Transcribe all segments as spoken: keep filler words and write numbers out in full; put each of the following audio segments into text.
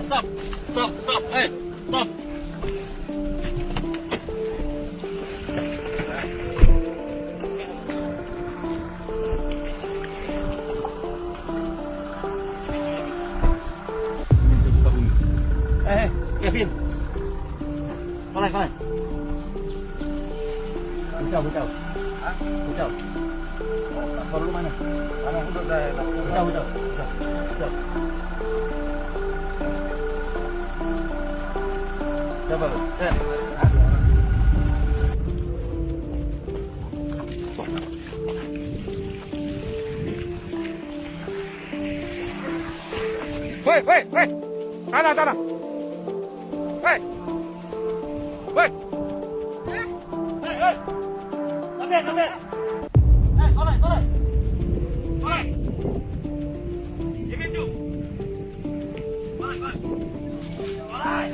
Stop, stop, stop, eh, stop. Eh, eh, Kevin. Kolai, kolai. Bujang, bujang. Hah? Bujang. Lapor lu mana? Mana? Bujang, bujang. Bujang, bujang. Siapa lu? Eh. Hah? Woi, woi, woi. Tana, tana. Woi. Woi. Hei, hei. Tabe, tabe. Hei, kolai, kolai. Kolai. Dimintu. Kolai, kolai. Kolai.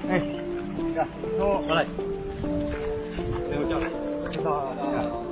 Eh. Ya. Tuh. Mulai. Ayo, Cok. Kita, ya.